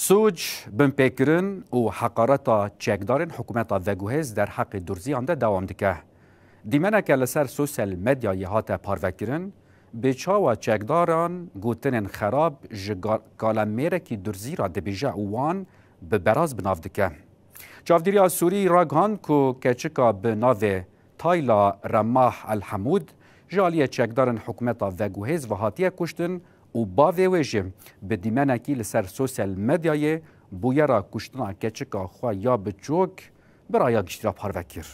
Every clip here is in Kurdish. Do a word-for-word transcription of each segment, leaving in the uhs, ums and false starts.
Sûc, binpêkirin û heqareta çekdarên hikûmeta veguhêz derheqê Durziyan de dewam dike. Dîmeneke li ser sosyal medyayê hate parvekirin, bi çawa çekdaran gotinên xerab ji ga-, kalemêrekî Durzî re dibêje û wan bi beraz bi nav dike. Çavdêriya Sûrî ragihand ku keçika bi navê Tayla Remah El Hemûd ji aliyê çekdarên hikûmeta veguhêz ve hatiye kuştin û bavê wê jî bi dîmenekî li ser sosyal medyayê bûyera kuştina keçika xwe ya biçûk bi raya giştî re parve kir.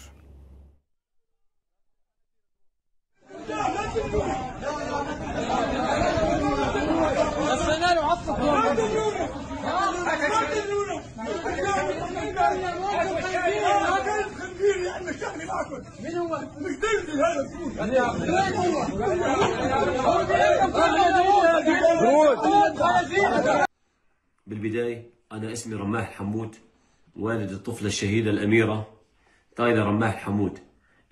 بالبداية، أنا اسمي رماح الحمود، والد الطفلة الشهيدة الأميرة تايلا رماح الحمود،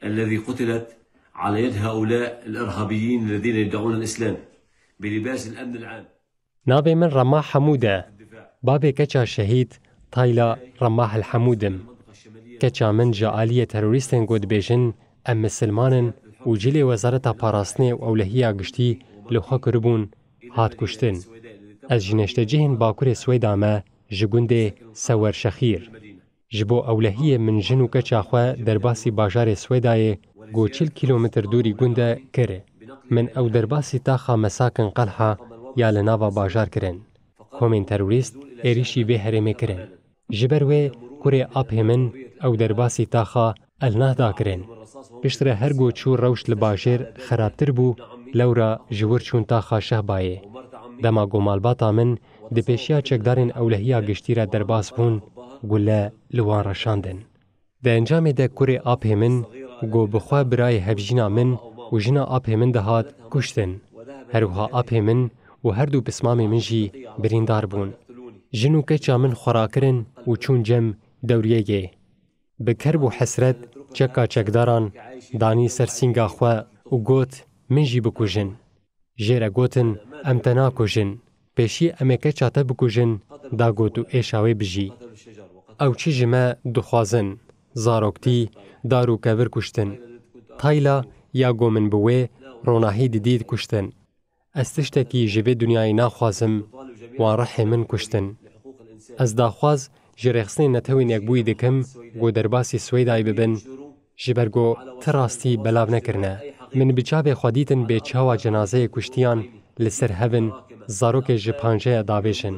الذي قتلت على يد هؤلاء الإرهابيين الذين يدعون الإسلام بلباس الأمن العام. Navê min Remah Hemûd e. Babê keça şehîd Tayla Remah El Hemûd im. Keça min ji aliyê terorîstên ku dibêjin em misilman in û cilê Wezareta Parastinê û Ewlehiya Giştî li xwe kiribûn, hat kuştin. Ez ji neştecihên Bakurê Swêda me, ji gundê Sewer Şexîr. Ji bo ewlehiyê min jin û keça xwe derbasî bajarê Swêdayê ku çil kîlometr dûrî gund e kir. Min ew derbasî taxa Mesakin Qelha ya li nava bajar kirin. Komên terorîst êrîşî vê herêmê kirin. Ji ber wê kurê apê min ew derbasî taxa El Nahda kirin. Piştre her ku çû rewş li bajêr xerabtir bû, lewra ji wir çûn taxa Şehbayê. Dema ku malbata min di pêşiya çekdarên ewlehiya giştî re derbas bûn, gule li wan reşandin. Di encamê de kurê apê min, ku bi xwe birayê hevjîna min û jina apê min dihat, kuştin. Her wiha apê min û her du pismamê min jî birîndar bûn. Jin û keça min xwe rakirin û çûn cem dewriyeyê. Bi kerb û hesret çeka çekdaran danî ser sînga xwe û got, "Min jî bikujin." Jê re gotin, "Em te nakujin. Pêşî em ê keça te bikujin," da got û êşa wê bijî. Ew çi ji me dixwazin? Zaroktî, dar û kevir kuştin. Tayla ya ku min bi wê ronahî didît kuştin. Ez tiştekî ji vê dinyayê naxwazim, wan rihê min kuştin. Ez daxwaz ji Rêxistinên Netewên Yekbûyî dikim ku derbasî Swêdayê bibin, ji ber ku ti rastî belav nekirine. Min bi çavê xwe dîtin bê çawa cenazeyê kuştiyan li ser hev in, zarokê ji panceya davêjin.